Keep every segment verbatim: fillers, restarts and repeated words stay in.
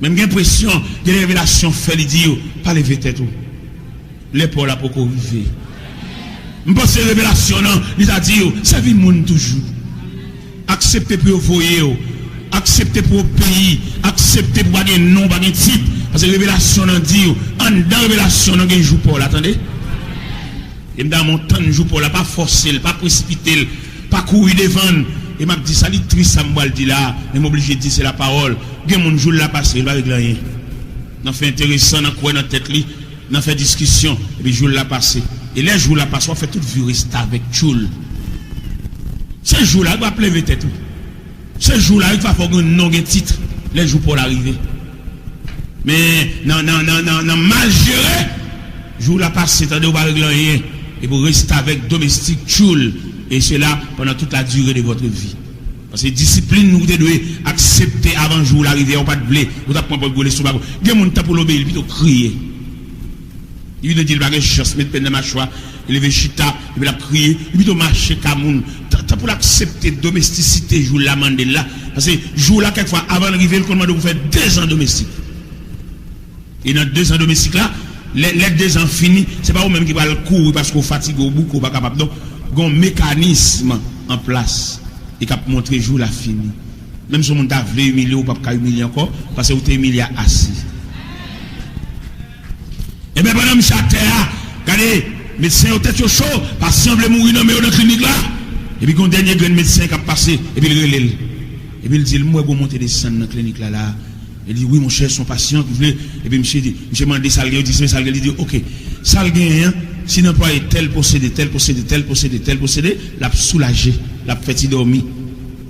Men m gen enpresyon, gen de revelasyon fè li di yo, pa leve tèt ou. Lè pa w la poko rive. M panse revelasyon nan, li ta di yo, sèvi moun toujou. Aksepte pou yo voye w. Aksepte pou w peyi. Aksepte pou w pa gen non, w pa gen tit. Paske revelasyon nan di yo, anndan revelasyon nan gen jou pa w la, tande? E m ta renmen w tann jou pa w la, pa fòse l, pa presipite l, pa kouri devan l. E m ap di sa, li tris sa m pral di la, men m oblije di, se lapawòl. Gen moun jou l la pase, li pa regle anyen. Nan fè enteresan, nan kwè nan tèt li, nan fè diskisyon, epi jou l la pase. E lè jou l la pase, w ap fè tout vi w restavèk tchoul. Se jou la, w ap leve tèt ou. Se jou la wi k va fè w gen non, gen tit, lè jou pa w la rive. Men nan, nan, nan, nan, nan mal jere, jou la pase, tande, w pa regle anyen. Epi w restavèk domestik tchoul, et cela pendant toute la durée de votre vie. Paske disiplin ou te dwe aksepte avan jou la rive, ou pa t vle, ou t ap pran pòt gwo lestomak ou. Gen moun tan pou l obeyi, li pito kriye. Li pito di l pa gen chans, met pen nan machwa, li leve chita, epi l ap kriye, li pito mache ka moun. Tan, tan pou l aksepte domestisite jou l la mande l la. Paske jou la, kèk fwa, avan l rive, l konn mande w pou fè dezan domestik. E nan dezan domestik la, lè, lè dezan fini, se pa ou menm ki pral kouri paske w fatige, w bouke, w pa kapab, non. Gen yon mekanism an plas e k ap montre jou la fini. Menm si yon moun ta vle imilye w, ou p ap ka imilye ankò, paske ou te imilye ase. Ebyen, pandan misye atè a, gade, medsen yo tèt yo cho, pasyan vle mouri nan men yo nan klinik la. Epi gen yon dènye grenn medsen k ap pase, epi l rele l. Epi l di l, "M wè gon monte desann nan klinik la, la." Li di, "Wi, monchè, se yon pasyan ki vle." Epi misye di, misye mande sa l gen, yo di, "Se sa l gen." Li di, "Oke, sa l genyen an, si n anplwaye tèl pwosede, tèl pwosede, tèl pwosede, tèl pwosede, l ap soulaje, l ap fè ti dòmi.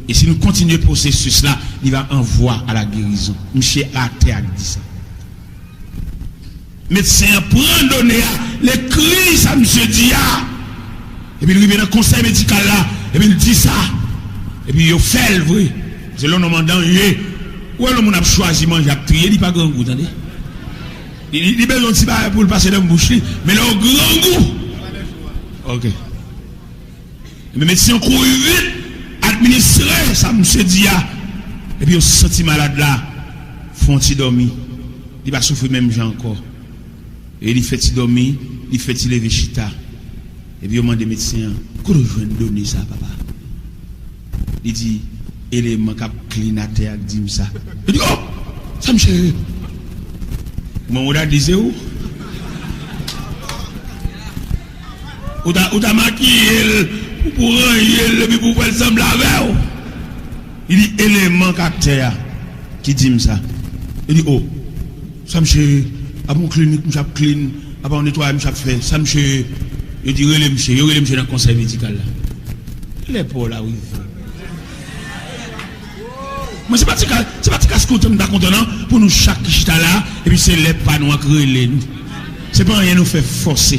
E si nou kontinye pwosesis la, li va anvwa a la gerizon." Misye atè a k di sa. Medsen an pran done a, l ekri sa misye di a. Epi l rive nan konsèy medikal la, epi l di sa. Epi yo fè l vre. Se lè yon nonm an danje. Ou wè lè yon moun ap chwazi manje, ap triye, li pa grangou, tande. Li, li, li bezwen yon ti bagay pou l pase nan bouch li, men lè w grangou. Ok. Ebyen, medsen an kouri vit, administre sa misye di a. Epi yo santi malad la fè yon ti dòmi. Li pa soufri menm jan ankò. E li fè ti dòmi, li fè ti leve chita. Epi yo mande medsen an, "Kote w jwenn done sa, papa?" Li di, "Eleman k ap klin atè a k di m sa." Yo di, "Oh! Sa misye ye?" Mwen, ou ta di se ou. Ou ta, ou ta makiye l, pou, pou ranje l, epi pou fè l sanble avè w. Li di, "Eleman k atè a ki di m sa." Li di, "Oh, sa misye ye? Apa yon klinik misye ap klin, apa yon netwayaj misye ap fè? Sa misye ye?" Yo di, "Rele misye." Yo rele misye nan konsèy medikal la. Lè pa w la rive. Mwen, se pa ti ka, se pa ti kas kontan m ta kontan, non, pou nou chak ki chita la, epi se lè pa nou an k rele nou. Se pa anyen nou fè fòse.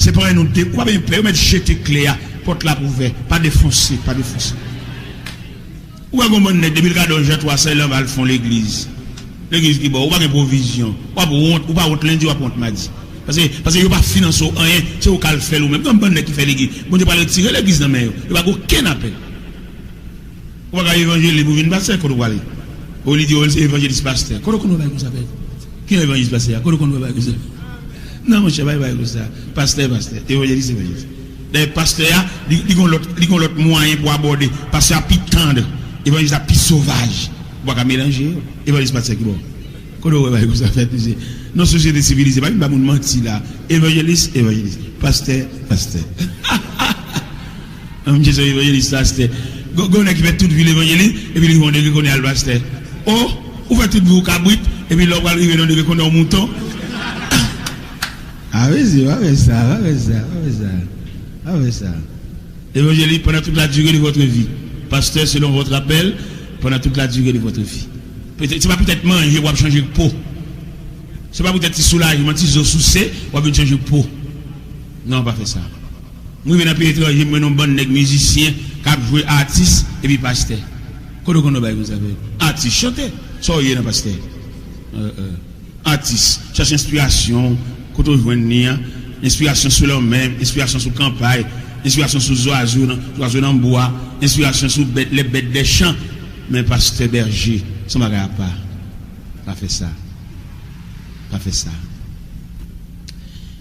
Se pa anyen nou de, ou pa bezwen pè, yo mèt jete kle a, pòt la ap ouvè. Pa defonse, pa defonse. Ou wè gon bann nèg, depi l ka dòmi jan twa san, l anba l fon legliz. Legliz ki ba w, ou pa gen pwovizyon. W ap wont, ou pa wont lendi, w ap wont madi. Paske, paske yo pa finanse w anyen, se ou k al fè l ou menm. Gon bann nèg ki fè legliz. Bondye pral retire legliz nan men yo. Yo pa gen okenn apèl. Ou pa ka evanjelis pou vin pastè, kote w prale? Ou li di w se evanjelis pastè. Kote w konn wè bagay konsa fèt? Ki evanjelis pastè a? Kote w konn wè bagay konsa? Non, monchè, pa gen bagay konsa. Pastè, pastè. Evanjelis, evanjelis. Dayè, pastè a, li, li gon lòt, li gon lòt mwayen pou abòde. Pastè a pi tann. Evanjelis la pi sovaj. Ou pa ka melanje yo. Evanjelis pastè ki bò? Kote w wè bagay konsa fèt, mesye? Non, sosyete sivilize, pa vin ba moun manti la. Evanjelis, evanjelis. Pastè, pastè. An, misye se yon evanjelis pastè. Gon, gon nèg ki fè tout vi l evanjelis, epi li rive yon degre kounye a l pastè. O, ou fè tout vi w kabrit, epi lè w pral rive nan degre kounye a w mouton. A, mesye, pa fè sa, pa fè sa, pa fè sa. Pa fè sa. Evanjelis, pendant toute la durée de votre vie. Pasteur, selon votre appel, pendant toute la durée de votre vie. Petèt, se pa petèt manje w ap chanje po. Se pa petèt ti soulajman, ti zo souse, w ap vin chanje po. Non, pa fè sa. M rive nan peyi etranje, m wè yon bann nèg mizisyen k ap jwe atis epi pastè. Kote w konn wè bagay konsa fèt? Atis, chante. Sa w ye nan pastè? Euh, euh. Atis, chache enspirasyon w, kote w jwenn li an? Enspirasyon sou lanmè, enspirasyon sou kanpay, enspirasyon sou zwazo nan, zwazo nan bwa, enspirasyon sou bèt, les bêtes des champs. Men pastè bèje, se yon bagay apa. Pa Fè sa. Pa fè sa.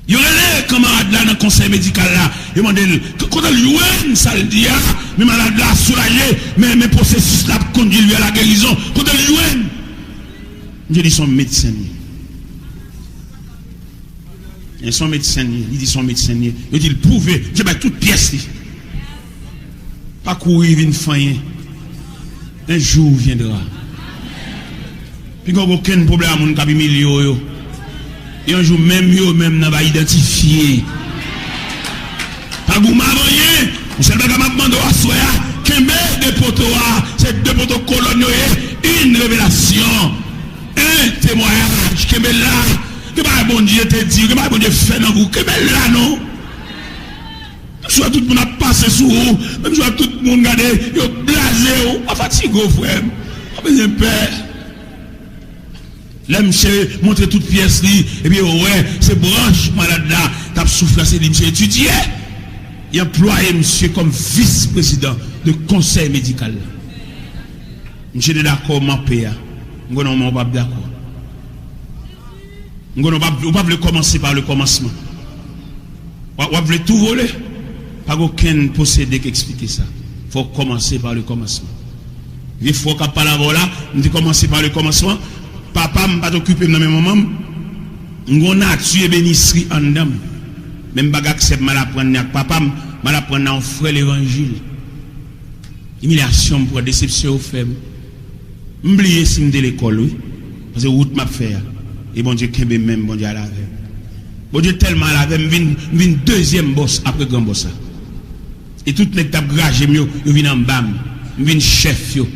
Yo rele kanmarad la nan konsèy medikal la. Yo mande l, k-, kote l jwenn sa l di a? Men malad la soulaje, men, men pwosesis la ap kondui l vè lagerizon. Kote l jwenn? Misye di se yon medsen li ye. Men se yon medsen li ye. Li di se yon medsen li ye. Yo di l pwouve. Misye bay tout pyès li. Pa kouri vin fanyen. Un jour viendra. Pi gen okenn pwoblèm a moun k ap imilye w yo. Yon jou menm yo menm nan va idantifye. Pa goumen avè anyen. Yon sèl bagay m ap mande w aswè a, kenbe de poto a. Se de poto kolòn yo ye. Une révélation. Un témoignage. Kenbe la. Gen bagay Bondye te di w, gen bagay Bondye fè nan vi w. Kenbe la non. Menm si w wè tout moun ap pase sou ou, menm si w wè tout moun gade, yo blaze w, pa fatige w, frè m. Pa bezwen pè. Lè misye montre tout pyès li, epi yo wè se branch malad la t ap soufri a, se li misye etidye. Y anplwaye misye kòm vis prezidan de konsèy medikal la. Misye te dakò manpe a. M konnen w menm w p ap dakò. M konnen w p ap, w p ap vle kòmanse pa le kòmansman. W ap, w ap vle tou vole. Pa gen okenn pwosede k eksplike sa. Fò w kòmanse pa le kòmansman. Vye frè w k ap pale avè w la, m te kòmanse pa le kòmansman. Papa m pa t okipe m nan men manman m. M gen yon nati e menisri anndan m. Men m pa gen aksè pou m al aprann li ak papa m, m al aprann nan yon frè levanjil. Imilyasyon m pran, desepsyon yo fè m. M bliye si m te lekòl, wi. Paske wout m ap fè a. E Bondye kenbe men m, Bondye al avè m. Bondye tèlman al avè m, m vin, m vin dezyèm bòs apre gran bòs la. E tout nèg k t ap graje m yo, yo vin anba m. M vin chèf yo.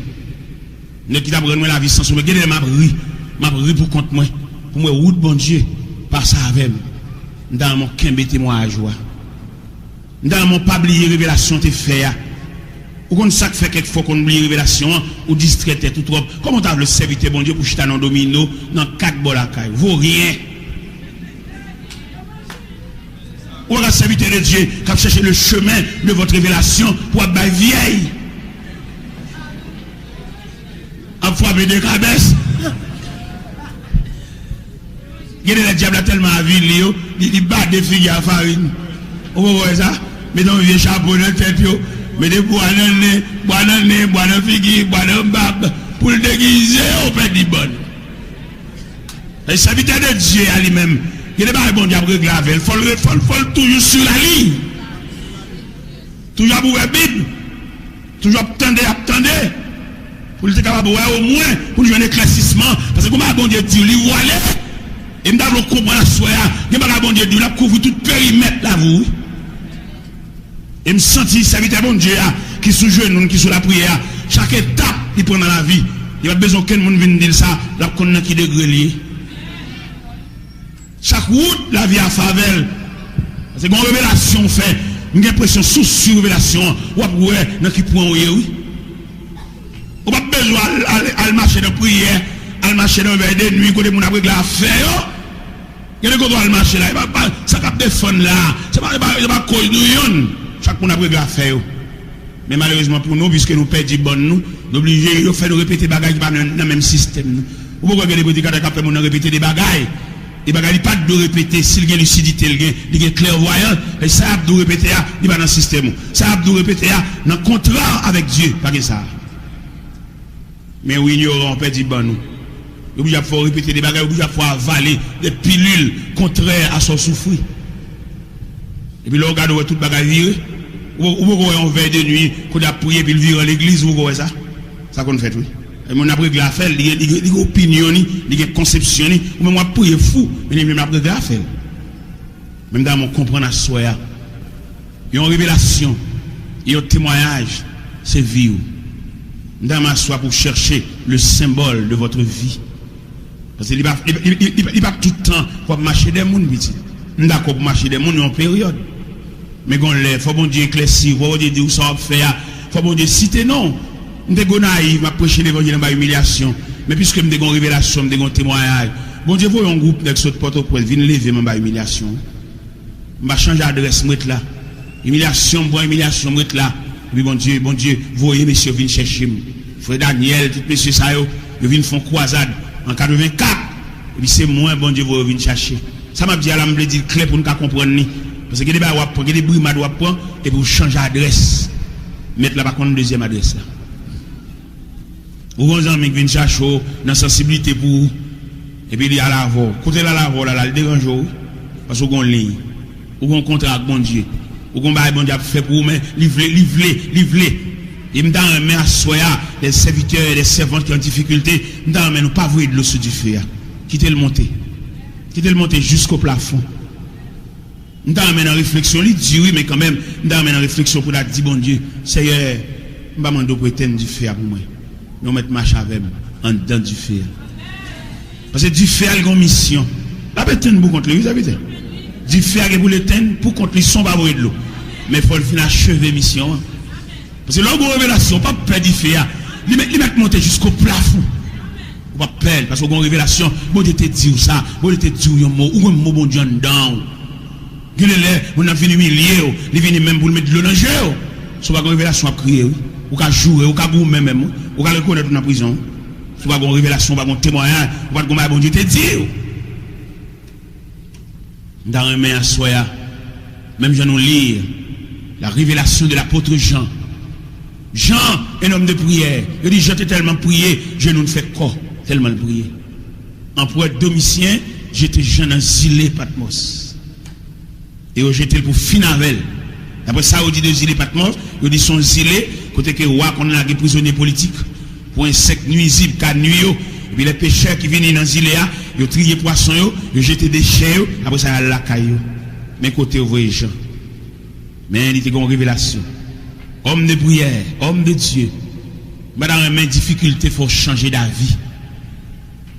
Nèg ki t ap rann mwen lavi san soufrans. Gen de lè m ap ri. M ap ri pou kont mwen. Pou m wè wout Bondye pase avè m. M ta renmen w kenbe temwayaj ou a. M ta renmen w pa bliye revelasyon w te fè a. Ou konn sa k fè kèk fwa w konn bliye revelasyon an, ou distrè tèt ou twòp. Kòman w ta vle sèvitè Bondye pou chita nan domino nan kat bò lakay ou? Voryen. Ou pa ka sèvitè de Dye k ap chèche le chemin de votre révélation pou ap bay vyèy. Ap frape de kabès. Gen de lè dyab la tèlman avili yo, li, li bade figi a farin. Ou poko wè sa? Mete yon vye chapo nan tèt yo, mete bwa nan nen, bwa nan nen, bwa nan figi, bwa nan bab, pou l degize yo pèdi bann. E sèvitè de Dye a li menm, gen de bagay Bondye ap regle avè l, fò l, fò l, fò l toujou sou la liy. Toujou ap ouvè Bib. Toujou ap tande, ap tande. Pou li te kapab wè omwen, pou li jwenn eklèsisman. Paske gen bagay Bondye di w, li vwale. E m ta vle w konprann aswè a, gen bagay Bondye di w, l ap kouvri tout perimèt lavi w, wi. E m santi sèvitè Bondye a, ki sou jenou l, ki sou lapriyè a, chak etap li pran nan lavi, li pa bezwen okenn moun vin di l sa, l ap konn nan ki degre l ye. Chak wout lavi a favè l. Paske gen yon revelasyon w fè, m gen enpresyon si w swiv revelasyon an, w ap wè nan ki pwen w ye, wi. Ou p ap bezwen al, al, al mache nan priyè, al mache nan vèy de nwi kote moun ap regle afè yo. Gen de kote w al mache la, e pa, pa, sa k ap defann la, se pa, se pa, se pa koz nou yonn. Chak moun ap regle afè yo. Men malerezman pou nou, piske nou pèdi bann nou, nou oblije, yo fè nou repete bagay ki pa nan, nan menm sistèm nou. Ou poko wè gen de predikatè k ap fè moun nan repete de bagay. E bagay li pa t dwe repete, si l gen lisidite, l gen, li gen klèvwayans, e sa y ap di w repete a, li pa nan sistèm ou. Sa y ap di w repete a, nan kontra avèk Dye, pa gen sa. Men w inyoran, w pèdi bann ou. Yo oblije ap fè w repete de bagay, yo oblije ap fè w avale de pilil kontrè a sa w soufri. Epi lè w gade, w wè tout bagay vire. Ou, ou poko wè yon vèy de nwi, kote y ap priye, epi l vire an legliz, ou poko wè sa? Sa konn fèt, wi. E moun ap regle afè l, li gen, li gen, li gen opinyon li, li gen konsepsyon li. Ou menm w ap priye fou, men li menm l ap regle afè l. Men m ta renmen w konprann aswè a. Yon revelasyon, yon temwayaj, se vi w. M ta renmen aswè a pou w chèche le symbole de votre vie. Paske li pa, li, li, li, li, li pa tout tan pou w ap mache dèyè moun, pitit. M dakò pou mache dèyè moun yon peryòd. Men gon lè, fò Bondye eklèsi w, fò Bondye di w sa w ap fè a, fò Bondye site non w. M te Gonayiv, m ap preche levanjil anba imilyasyon. Men piske m te gon revelasyon, m te gon temwayaj, Bondye voye yon gwoup nèg sot Pòtoprens vin leve m anba imilyasyon. M pa chanje adrès, m ret la. Imilyasyon, m pran imilyasyon, m ret la. Epi Bondye, Bondye voye mesye yo vin chèche m. Frè Daniel, tout mesye sa yo, yo vin fè yon kwazad. An katrevenkat, epi se mwen Bondye voye vin chache. Sa m ap di a la, m vle di l klè pou n ka konprann li. Paske gen de bagay w ap pran, gen de brimad w ap pran, epi w chanje adrès. Mèt la pa konn dezyèm adrès la. Ou gen yon zanmi k vin chache w nan sansiblite pou ou, epi li al avè w. Kote l al avè w la, la, l deranje w, wi. Paske w gen yon liy. Ou gen yon kontra ak Bondye. Ou gen yon bagay Bondye ap fè pou ou, men li vle, li vle, li vle. E m ta renmen aswè a, les serviteurs et les servantes ki an difikilte, m ta renmen nou pa voye dlo sou dife a. Kite l monte. Kite l monte jisko plafon. M ta renmen nan refleksyon, li di wi, men kanmenm, m ta renmen nan refleksyon pou n ta di Bondye, Seyè, m pa mande w pou w etenn dife a pou mwen. Men w mèt mache avè m anndan dife a. Paske dife a, li gen yon misyon. L ap etenn pou kont li, wi, sèvitè. Dife a gen pou l etenn pou kont li san w pa voye dlo. Men fò l fin acheve misyon an. Paske lè w gen yon revelasyon, w p ap pè dife a. Li mèt, li mèt monte jisko plafon. Ou p ap pè l, paske w gen yon revelasyon. Bondye te di w sa. Bondye te di w yon mo. Ou gen mo Bondye anndan w. Gen de lè, moun nan vin imilye w, li vini menm pou l met dlo nan je w. Si w pa gen revelasyon, w ap kriye, wi. Ou ka joure, ou ka goumen menm, wi. Ou ka rekonèt ou nan prizon, wi. Si w pa gen revelasyon, w pa gen temwayaj, ou pa t gen bagay Bondye te di w. M ta renmen aswè a, menm jan nou li, la révélation de l'apôtre Jean. Jean, un homme de prière. Yo di Jean te tèlman priye, jenou l fè kò, tèlman l priye. Anperè Domisyen jete Jan nan zile Patmòs. E yo jete l pou fin avè l. Daprè sa yo di de zile Patmòs, yo di se yon zile kote ke wa konn lage prizonye politik pou ensèk nwizib ka nui yo. Epi lè pechè ki vini nan zile a, yo triye pwason yo, yo jete dechè yo, apre sa y al lakay yo. Men kote yo voye Jan. Men li te gen yon revelasyon. Homme de prière, homme de Dieu. M pa ta renmen difikilte fè w chanje davi.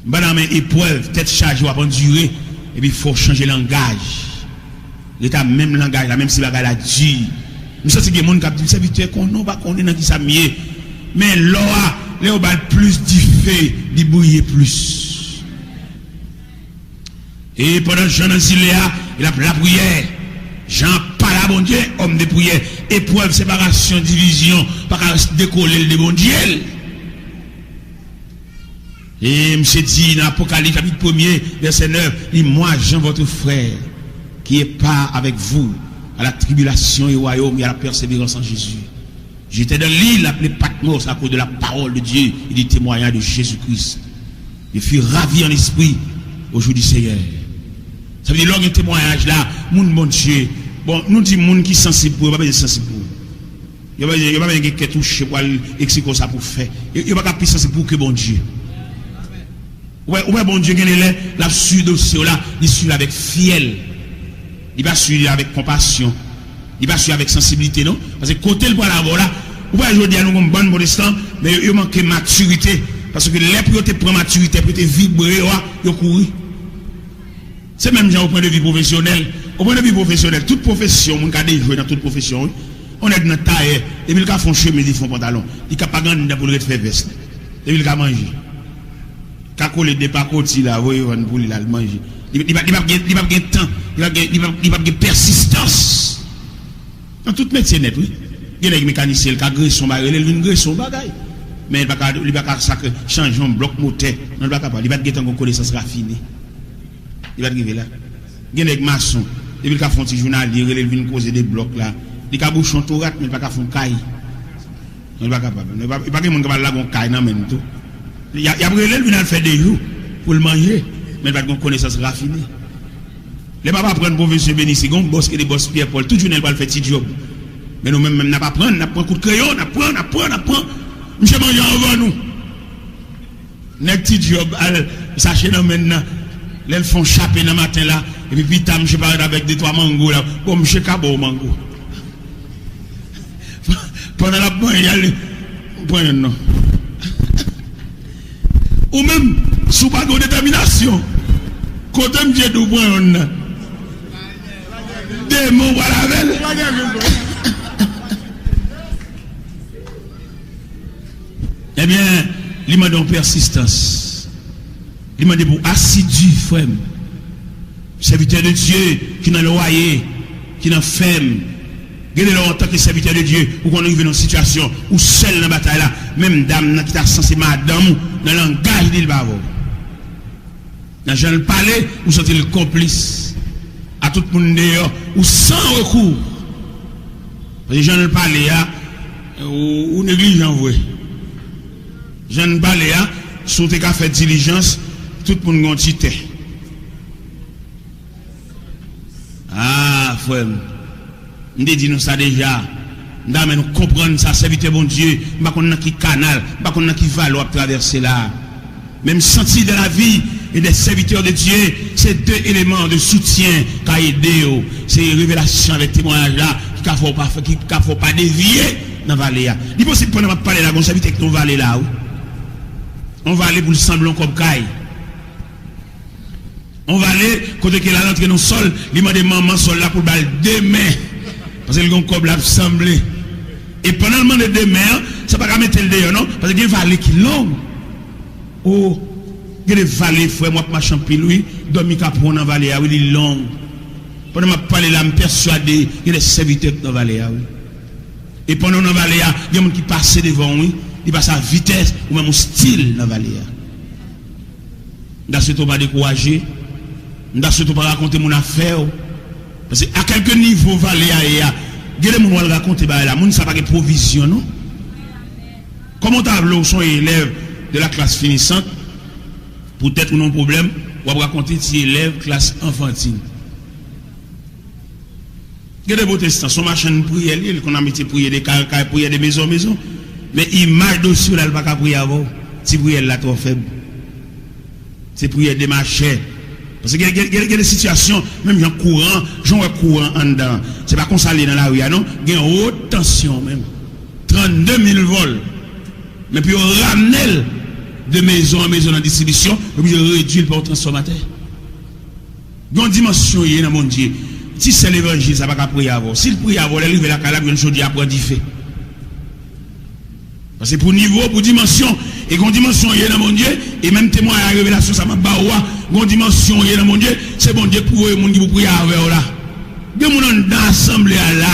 M pa ta renmen eprèv, tèt chaje w ap andire, epi fè w chanje langaj. Rete ak menm langaj la, menm si bagay la di. M santi gen moun k ap di m, sèvitè, konnen w pa konnen nan kisa m ye. Men lò a, lè yo ba l plis dife, li briye plis. E pandan Jan nan zile a, l ap lapriyè. Jan ap pale a Bondye, homme de prière. Eprèv, separasyon, divizyon, pa ka dekole l de Bondye l. E misye di nan Apokalips chapit premye, vèsè nèf, li, moi, Jean, votre frère, qui est part avec vous à la tribulation et au royaume et à la persévérance en Jésus. J'étais dans l'île appelée Patmos à cause de la parole de Dieu et du témoignage de Jésus-Christ. Je fus ravi en esprit au jour du Seigneur. Sa vle di, lè w gen temwayaj la, moun Bondye, bon, nou di moun ki sansib pou yo, pa bezwen sansib pou ou. Yo pa, yo pa gen kè touche pou al eksplike w sa pou fè. Yo, yo pa ka pi sansib pou ou ke Bondye. Ou wè, ou wè Bondye gen de lè, l ap swiv dosye w la, li swiv avèk fyèl. Li pa swiv avèk konpasyon. Li pa swiv avèk sansiblite, non. Paske kote l pral avè w la, ou wè jodi a nou gen yon bann pwotestan, men yo, yo manke matirite. Paske lè pou yo te pran matirite, pou yo te vibre yo a, yo kouri. Se menm jan o pwen de vi pwofesyonèl. O pwen de vi pwofesyonèl, tout pwofesyon, moun ka dejwe nan tout pwofesyon, wi. On nèg nan tayè, depi l ka fè yon chemiz, li fè yon pantalon. Li ka pa gen anndan pou l ret fè vès li. Depi l ka manje. Ka kole de pakoti la, voye vann pou li la, l manje. Li, li pa, li p ap gen, li p ap gen tan, li p ap gen, li p ap, li p ap gen pèsistans. Nan tout metye nèt, wi. Gen nèg mekanisyen, l ka grese yon bagay, rele l vin grese yon bagay. Men li pa ka, li pa ka sakre, chanje yon blòk motè. Non, li pa kapab. Li pa t gentan gen konesans rafine. Li pa t rive la. Gen nèg mason, depi l ka fè yon ti jounalye, rele l vin koze de blòk la. Li ka bouche yon tou rat, men li pa ka fè yon kay. Non, li pa kapab. Li pa, li pa gen moun k ap al lage yon kay nan men l tou. Y a, y ap rele l vin al fè de jou pou l manje, men li pa t gen yon konesans rafine. Lè m ap aprann pwofesyon menisye, gen yon bòs ki rele bòs Pyè Pòl, tout jounen l pral fè ti djòb. Men nou menm, menm n ap aprann, n ap pran kout kreyon, n ap pran, n ap pran, n ap pran. Misye manje anvan nou. Nèg ti djòb al sache nan men l nan, lè l fè yon chape nan maten la, epi pita misye parèt avèk de twa mango la. Bon, misye ka ba w mango. Pandan l ap manje, al pran youn non. Ou menm, si w pa gen yon detèminasyon, kote misye di w pran youn nan? Demon pral avè l. Ebyen, li mande yon pèsistans. Li mande pou asidi, frè m. Sèvitè de Dye ki nan lwaye, ki nan fèm. Gen de lè, antanke sèvitè de Dye, ou konn rive nan yon sitiyasyon, ou sèl nan batay la. Menm dam nan ki ta sanse madanm ou, nan langaj li, li pa avè w. Nan jan l pale, ou santi l konplis. A tout moun deyò, ou san rekou. Paske jan l pale a, ou, ou neglijan vre. Jan l pale a, si w te ka fè dilijans, tout moun gen yon ti tè. Ah, frè m, m te di nou sa deja. M ta renmen nou konprann sa, sèvitè Bondye. M pa konn nan ki kanal, m pa konn nan ki vale w ap travèse la. Men m santi dans la vie et des serviteurs de Dieu, se de eleman de soutyen ka ede w. Se revelasyon avèk temwayaj la ki ka fè w pa, ki ka fè w pa devye nan vale a. Li posib pandan m ap pale la, gon sèvitè ki nan yon vale la, wi. Yon vale pou l sanble yon kòb kay. Yon vale, kote ke l al antre nan sòl, li mande manman sòl la pou l ba l de men. Paske l gen yon kòb l ap sanble. E pandan l mande de men an, sa pa ka mete l deyò non, paske gen vale ki long. O, gen de vale, frè m, w ap mache anpil, wi. Dòmi ka pran w nan vale a, wi, li long. Pandan m ap pale la, m pèswade, gen de sèvitè k nan vale a, wi. E pandan w nan vale a, gen moun ki pase devan w, wi. Li pase a vitès, ou menm ou still nan vale a. M ta swete w pa dekouraje. M ta swete w pa rakonte moun afè w. Paske a kèlke nivo vale a ye a, gen de moun w al rakonte bagay la, moun sa pa gen pwovizyon non. Kòman w ta vle w se yon elèv de la classe finissante, poutèt ou nan yon pwoblèm, w ap rakonte ti elèv klas anfantin? Gen de pwotestan, se yon machann priyè li ye, li konn abitye priye de kay an kay, priye de mezon an mezon. Men imaj dosye w la, li pa ka priye avè w. Ti priyè l la twò fèb. Se priyè demachè. Paske gen, gen, gen, gen de sitiyasyon, menm jan kouran, jan w wè kouran anndan an, se pa konsa l ye nan lari a non. Gen wot tansyon menm. Trannde mil vòl. Men pou yo ramne l de mezon an mezon nan distribisyon, yo oblije redui l pa yon transfòmatè. Gen yon dimansyon w ye nan Bondye. Ti sè levanjil sa pa ka priye avè w. Si l priye avè w, lè l rive lakay la, ap jwenn chodyè a pran dife. Paske pou nivo, pou dimansyon, e gen yon dimansyon w ye nan Bondye, e menm temwayaj revelasyon sa m ap ba ou a, gen yon dimansyon w ye nan Bondye, se Bondye k pou voye moun ki pou priye avè w la. Gen moun anndan asanble a la,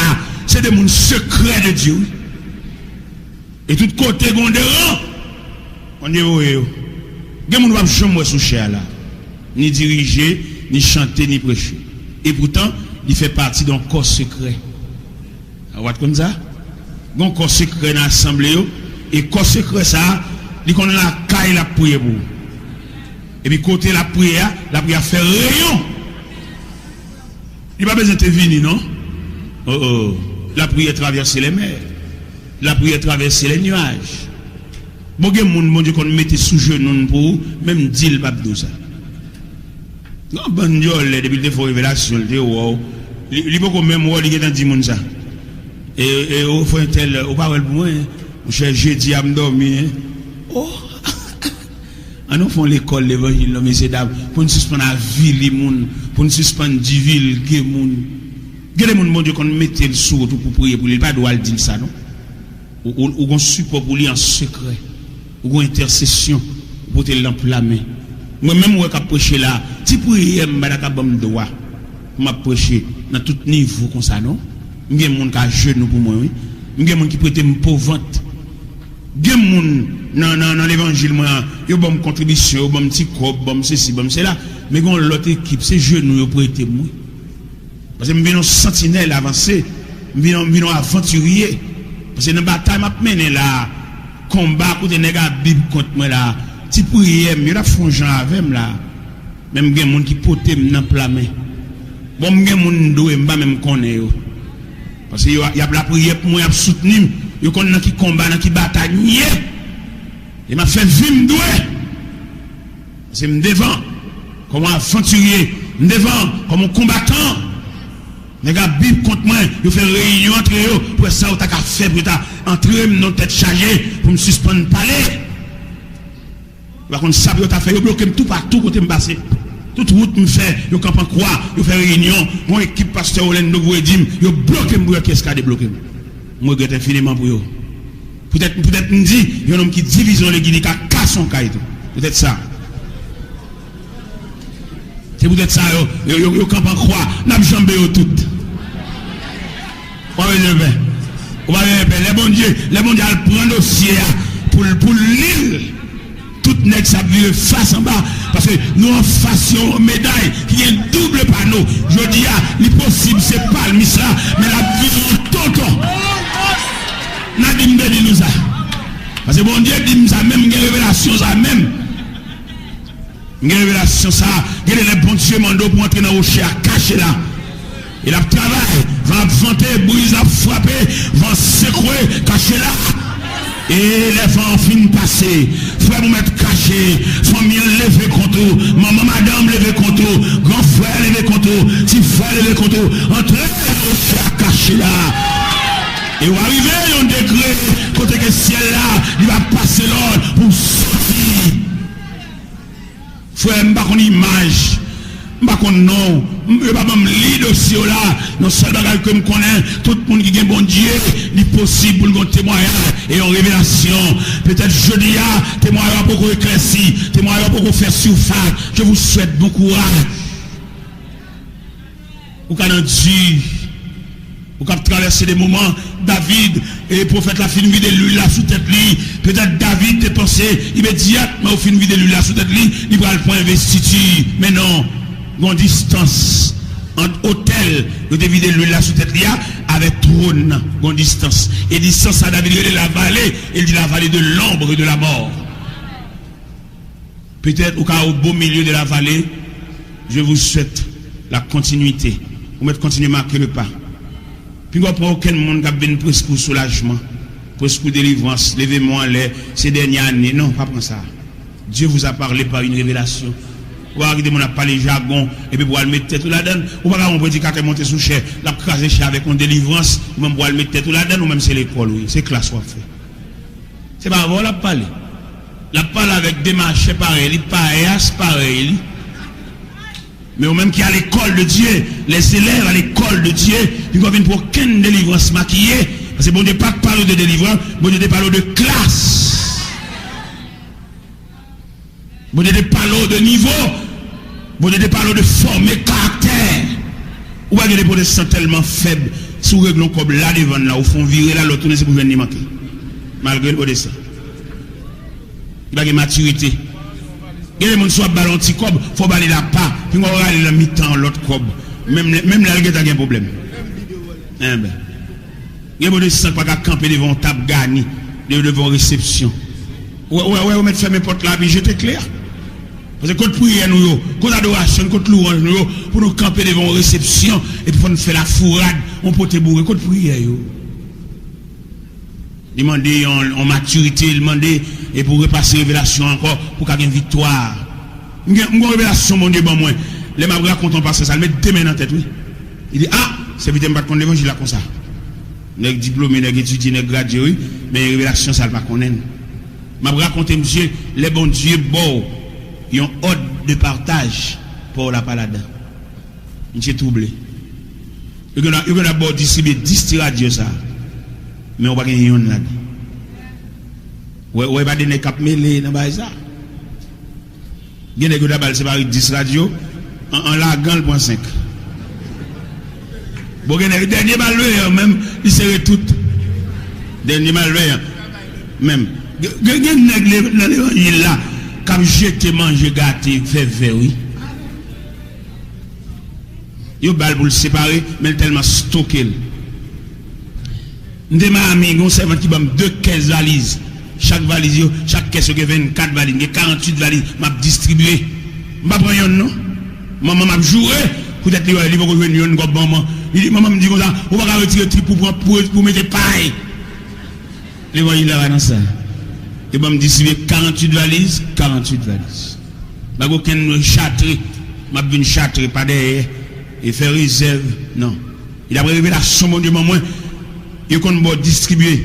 se de moun sekrè de Dye, wi. E tout kote gen yon deran, Bondye voye yo. Gen moun w ap janm wè sou chè a la, ni dirije, ni chante, ni preche. E poutan, li fè pati de yon kò sekrè. Ou pa t konn sa? Gen yon kò sekrè nan asanble yo, e kò sekrè sa a, li konn lakay l ap priye pou ou. Epi kote l ap priye a, l ap priye ap fè reyon. Li pa bezwen te vini non. Oh, oh. La prière traverse les mers. La prière traverse les nuages. Bon, gen moun Bondye konn mete sou jenou n pou ou, menm di l p ap di w sa. Yon bann dyòlè, depi l te fè w revelasyon, l te wè w, li, li poko menm wè w, li gentan di moun sa. E, e, ou frè entèl, ou pa wè l pou mwen, monchè, jedi a m dòmi, en. Oh! Ann nou fè yon lekòl levanjil non, mesye dam, pou n sispann avili moun, pou n sispann divilge moun. Gen de moun Bondye konn mete l sou wout ou pou priye pou li, li pa dwe al di l sa non. Ou, ou, ou gon sipò pou li an sekrè. Ou gon entèsesyon, ou pote l nan pla men. Mwen menm ou wè k ap preche la, ti priyè m pa ta ka ban m dwa pou m ap preche nan tout nivo konsa non. M gen moun k ajenou pou mwen wi. M gen moun ki prete m po vant. Gen moun nan, nan, nan levanjil mwen an, yo ban m kontribisyon, yo ban m ti kòb, ban m sesi, ban m sela. Men gen yon lòt ekip, se jenou yo prete m wi. Paske m vin yon santinèl avanse, m vin yon, m vin yon avantirye. Paske nan batay m ap mennen la, konba kote nèg a Bib kont mwen la, ti priyè m, yo t ap fè yon jan avè m la. Men m gen moun ki pote m nan pla men. Bon, m gen moun m dwe, m pa menm konnen yo. Paske yo, y ap lapriyè pou mwen, y ap soutni m. Yo konn nan ki konba, nan ki batay m ye. E m ap fè vi m dwe. Paske m devan kòm yon avantirye, m devan kòm yon konbatan. Nèg a Bib kont mwen, yo fè reyinyon antre yo pou wè sa yo ta ka fè pou yo ta antre m nan tèt chaje, pou m sispann pale. Yo pa konn sa pou yo ta fè, yo bloke m toupatou kote m pase. Tout wout m fè, yo kanpe an kwa, yo fè reyinyon. Gon ekip pastè Orlando voye di m, yo bloke m pou wè kiyès ka debloke m. M regrèt enfiniman pou yo. Poutèt, poutèt m di, yon nonm ki divize yon legliz, li ka kase yon kay tou. Poutèt sa. Se poutèt sa yo, yo, yo, yo kanpe an kwa. N ap janbe yo tout. Ou pa bezwen pè. Ou pa bezwen pè. Lè Bondye, lè Bondye al pran dosye a pou l, pou l li l, tout nèg sa ap vire fas anba. Nou anfas yon meday ki gen doub pano. Jodi a, li posib se palmis la, men l ap vin yon tonton. N a di m te di nou sa. Paske Bondye di m sa menm, m gen revelasyon sa menm. M gen revelasyon sa. Gen de lè Bondye mande w pou antre nan woche a kache la. E l ap travay, van ap vante, briz ap frape, van sekwe, kache la. E lè van an fin pase, frè m ou mèt kache, fanmi an leve kont ou, manman madanm leve kont ou, gran frè leve kont ou, ti frè leve kont ou, antre nan woche a kache la. E w a rive yon degre kote ke syèl la, li va pase lòd pou w soti. Frè, m pa konn imaj, m pa konn non, m- yo pa ban m li dosye w la. Nan sèl bagay ke m konnen, tout moun ki gen Bondye, li posib pou l gen yon temwayaj e yon revelasyon. Petèt jodi a, temwayaj la poko eklèsi, temwayaj la poko fè sifas. Je vous souhaite bon courage. Ou ka nan di, ou k ap travèse de moman. David, e pwofèt la fin vide lwil la sou tèt li. Petèt David te panse imedyatman ou fin vide lwil la sou tèt li, li pral pran envestiti. Men non, gon distans ant otèl yo te vide lwil la sou tèt li a avèk twòn nan. Gon distans. E distans sa David rele lavale, e l di lavale de l'ombre de la mort. Petèt ou ka au beau milieu de la vallée. Je vous souhaite la continuité. Ou mèt kontinye make le pa. Pinga w pran okenn moun k ap vin preske w soulajman, preske w delivrans, leve men w anlè, se dènye ane. Non, pa pran sa. Dieu vous a parlé par une révélation. Ou pa ka kite moun ap pale jagon, epi pou w al met tèt ou ladann. Ou pa ka wè yon predikatè monte sou chè, l ap kraze chè avèk yon delivrans, ou menm pou w al met tèt ou ladann, ou menm se lekòl ou ye, se klas w ap fè. Se pa avè w l ap pale. L ap pale avèk demachè parèy li, payas parèy li. Men ou menm ki a lekòl de Dye, les élèves à l'école de Dieu, li pa vin pou okenn delivrans makiye, paske Bondye pa t pale w de delivrans, Bondye te pale w de klas. Bondye te pale w de nivo. Bondye te pale w de fòme karaktè. Ou pa gen de pwotestan tèlman fèb, si w regle yon kòb la devan l la, ou fè yon vire la, lè w tounen se pou jwenn li manke. Malgre l pwotestan. Li pa gen matirite. Gen de moun si w ap ba l yon ti kòb, fò w ba li l apa, pinga w rale l nan mitan yon lòt kòb. Menm lè, menm lè l gentan gen pwoblèm. Enben. Gen pwotestan k pa ka kanpe devan yon tab gani de, devan yon resepsyon. Ou wè, ou wè, ou wè, ou mèt fèmen pòt la, epi jete kle a. Paske kot priyè nou yo, kot adorasyon, kot lwanj nou yo, pou nou kanpe devan yon resepsyon, epi fò n fè lafourad, yon pote boure, kot priyè yo? Li mande yon, yon matirite, li mande, e pou repase revelasyon ankò, pou ka gen viktwa. M gen, m gen yon revelasyon Bondye ban mwen. Lè m ap rakonte yon pastè sa, l met de men nan tèt, wi. Li di, a, sèvitè m pa t konn levanjil la konsa. Nèg diplome, nèg etidye, nèg gradye, wi. Men revelasyon sa, l pa konnen l. M ap rakonte misye, lè Bondye ba w yon òd de pataj, pa w la pa ladan. Misye twouble. Yo gen dwa, yo gen dwa ba w distribye dis ti radyo sa. Men w pa gen yonn ladan. Wè, wè, pa de nèg k ap mele nan bagay sa. Gen nèg yo ta ba l separe dis radyo, an, an lagan l pran senk. Bon, gen nèg, dènye malveyan menm, li sere tout. Dènye malveyan menm. Gen, gen, gen nèg le- nan levanjil la k ap jete manje gate, fè vè, wi. Yo ba l pou l separe, men l tèlman stoke l. M te Miami, gen yon sèvant ki ban m de kès valiz. Chak valiz yo, chak kès yo gen vennkat valiz, m gen karanntuit valiz, m ap distribye. M pa pran yonn non. Manman m ap joure, poutèt li wè, li poko jwenn yonn kòb manman. Li di, manman m di konsa, ou pa ka retire trip pou pran, pou, pou mete pay. Levanjil la pa nan sa. Yo ban m distribye karanntuit valiz, karanntuit valiz. M pa gen okenn chatre, m ap vin chatre pa dèyè, e fè rezèv, non. E daprè revelasyon Bondye ban mwen, yo konn ba w distribye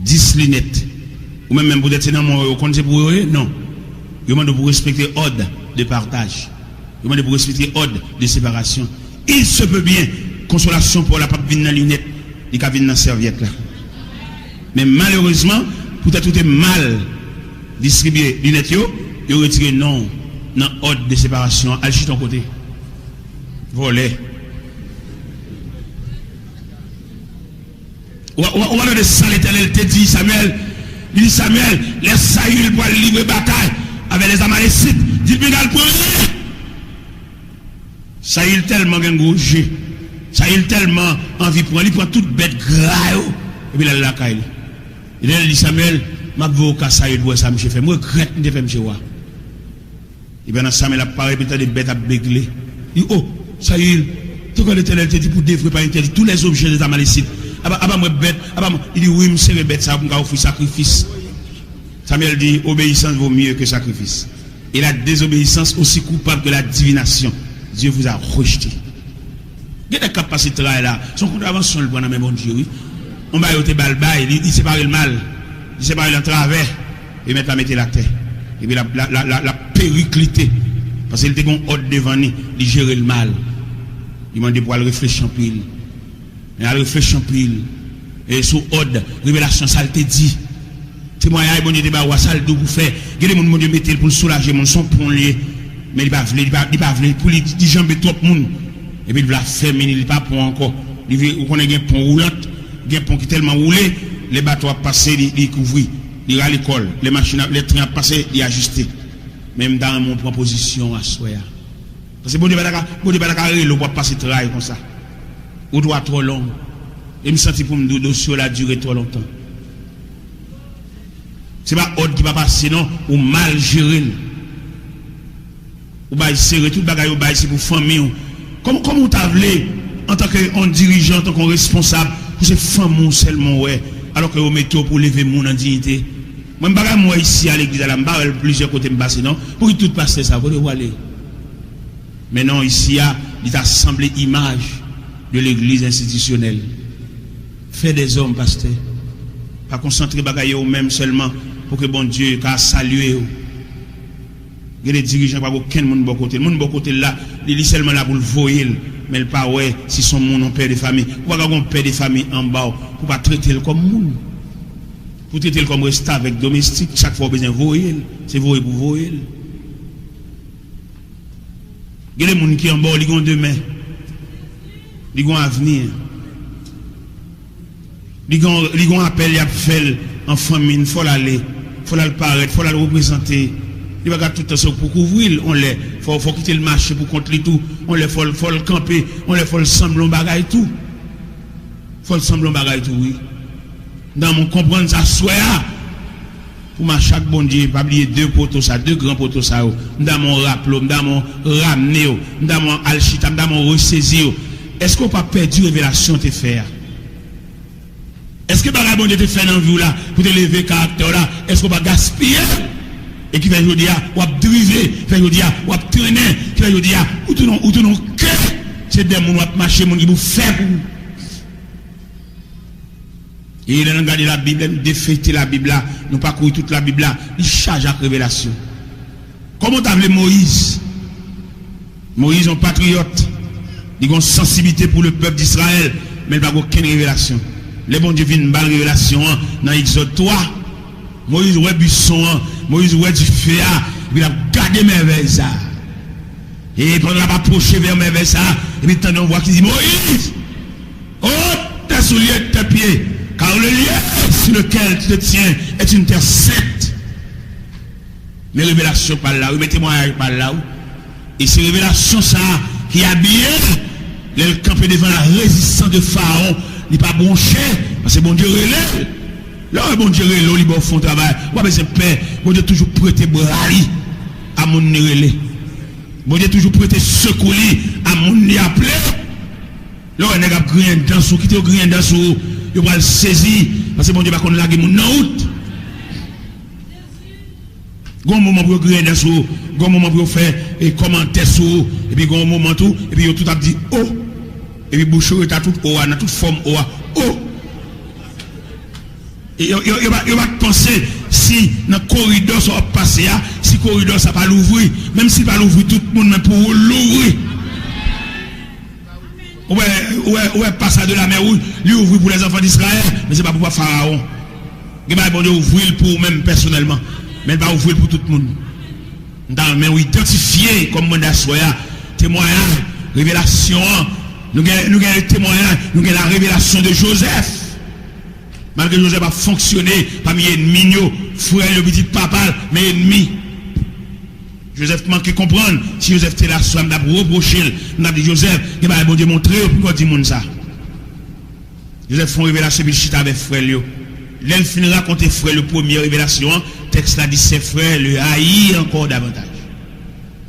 dis linèt. Ou menm, menm poutèt se nan men w yo konn se pou ou yo ye, non. Yo mande w pou w respekte òd de pataj. Yo mande pou w respekte òd de separasyon. Il se peut bien, konsolasyon pa w la p ap vin nan linèt, li ka vin nan sèvyèt la. Men malerezman, poutèt ou te mal distribye linèt yo, yo retire non w nan òd de separasyon an. Al chita yon kote. Vòlè. Ou, ou, ou pa tande sa Letènèl te di Samyèl? Li di Samyèl, lè Sayil pral livre batay, avec les Amalécites. Di l, "Piga l pran li." Sayil tèlman gen gwo je. Sayil tèlman anvi pran, li pran tout bèt gra yo, epi l al lakay li. Epi lè l di Samyèl, "M ap voye w ka Sayil pou w wè sa misye fè. M regrèt m te fè misye wa." Epi pandan Samyèl ap pare, epi l tande bèt ap begle. Li, "O, Sayil, ton kan Letènèl te di pou devwe pa entèdi tous les objets des Amalécites. Apa, apa m wè bèt, apa m," li di, "Wi, m sere bèt sa pou m ka ofri sakrifis." Samyèl di, "Obéissance vaut mieux que sacrifice. Et la désobéissance aussi coupable que la divination. Dieu vous a rejeté." Gen nèg k ap pase tray la, se yon kontravansyon l pran nan men Bondye, wi. Yon bagay yo te ba l bay, li, li separe l mal. Li separe l an travè. E mèt la mete l atè. Epi l ap, l ap, l ap, l ap, l ap periklite. Paske l te gen yon òd devan li, li jere l mal. Li mande pou al reflechi anpil. Men al reflechi anpil. E sou òd, revelasyon sa l te di. Temwayaj Bondye te ba w a, sa l di w pou fè. Gen de moun Bondye mete l pou l soulaje moun, se yon pon l ye. Men li pa vle, li pa, li pa vle pou li, li janbe twòp moun. Epi l vle ap fèmen li, li pa pon ankò. Li vle, ou konnen gen pon woulant, gen pon ki tèlman woule, lè bato ap pase, li, li kouvri, li rale kò l. Lè machin ap, lè tren ap pase, li ajiste. Men m ta renmen w pran pozisyon aswè a. Paske Bondye pa ta ka, Bondye pa ta ka rele w pou w ap pase tray konsa. Wout ou a twò long. E m santi pou m di w dosye w la dire twò lontan. Se pa òd ki pa pase non, ou mal jere l. Ou bay sere, tout bagay ou bay se pou fanmi w. Kòman, kòman ou ta vle, antanke yon dirijan, antanke yon responsab, pou se fanmi w sèlman w wè, alòske yo mete w pou w leve moun an diyite? Mwen, m pa ka m wè isi a legliz la, m pa wè l plizyè kote m pase non. Pouki tout pastè sa, kote yo prale? Men non, isi a, li ta sanble imaj de legliz enstitisyonèl. Fè dèzòm, pastè. Pa konsantre bagay yo ou menm sèlman pou ke Bondye ka salye yo. Gen de dirijan pa gen okenn moun bò kote l. Moun bò kote l la, li, li sèlman la pou l voye l, men l pa wè si se yon moun, yon pè de fanmi. Ou pa ka gen yon pè de fanmi anba w pou w pa trete l kòm moun. Pou w trete l kòm restavèk domestik, chak fwa w bezwen voye l, se voye pou voye l. Gen de moun ki anba w, li gen yon demen, li gen yon avni, li gen, li gen yon apèl y ap fè l an fanmi, fò l ale, fò l al parèt, fò l al reprezante. Li pa ka tout tan se pou kouvri l, yon lè, fò, fò kite l mache pou kont li tou, yon lè, fò l, fò l kanpe, yon lè, fò l sanble yon bagay tou. Fò l sanble yon bagay tou, wi. Nan moun konprann sa swè a. Pou mache ak Bondye, pa bliye de poto sa, de gran poto sa yo. M ta renmen w raple w, m ta renmen w ramne yo, m ta renmen w al chita, m ta renmen w resezi yo. Èske w pa pèdi revelasyon w te fè a? Èske bagay Bondye te fè nan vi w la, pou te leve karaktè w la, èske w pa gaspiye l? E ki fè jodi a, w ap drive, ki fè jodi a, w ap trennen, ki fè jodi a, ou tounen, ou tounen yon ke, se dèyè moun w ap mache, moun ki pou fè pou ou. E lè n ap gade Labib, lè n defeyte Labib la, nou pakouri tout Labib la, li chaje ak revelasyon. Kòman w ta vle Moyiz? Moyiz yon patriyòt, li gen yon sansiblite pou le pèp d Izrayèl, men l pa gen okenn revelasyon. Lè Bondye vin ba l revelasyon an nan Egzòd twa, Moyiz wè buson an, Moyiz wè dife a, epi l ap gade mèvèy sa a. E pandan l ap apwoche vè mèvèy sa a, epi l tande yon vwa ki di, Moyiz! Ôte tes souliers de tes pieds, car le lieu sur lequel tu te tiens est une terre sainte. Men revelasyon pa l la, wi, men temwayaj pa l la, wi. E se revelasyon sa a ki abiye l lè l kanpe devan la rezistans de Farawon. Li pa bwonche, paske Bondye rele l. Lè w wè Bondye rele w, li ba w fè yon travay, ou pa bezwen pè. Bondye toujou prete bra li a moun li rele. Bondye toujou prete sekou li a moun li aple. Lè w wè nèg ap griyen dan sou ou, kite yo griyen dan sou ou. Yo pral sezi, paske Bondye pa konn lage moun nan wout. Gon moman pou yo griyen dan sou ou, gon moman pou yo fè e kòmantè sou ou, epi gon moman tou, epi yo tout ap di, "O!" Epi bouch yo rete a tout o a, nan tout fòm o a. O! E yo, yo, yo pa, yo pa t panse si nan koridò sa w ap pase a, si koridò sa pa louvri, menm si l pa louvri tout moun, men pou ou l louvri. Ou wè, ou wè, ou wè passage de la mer Rouge, li ouvri pou les enfants d'Israël, men se pa pou pèp Farawon. Gen bagay Bondye ouvri l pou ou menm pèsonèlman, men l pa ouvri l pou tout moun. M ta renmen w idantifye kòm mwen aswè a, temwayaj, revelasyon an. Nou gen, nou gen temwayaj, nou gen la révélation de Joseph. Malgre Joseph ap fonksyone pami ènmi l yo, frè l yo, pitit papa l, men ènmi. Jozèf manke konprann. Si Jozèf te la aswè a, m t ap repwoche l. M t ap di, Jozèf, gen bagay Bondye montre w, poukisa w di moun sa? Jozèf fè yon revelasyon epi l chita avèk frè l yo. Lè l fin rakonte frè l yo premyè revelasyon an, tèks la di, ses frères le haïrent encore davantage.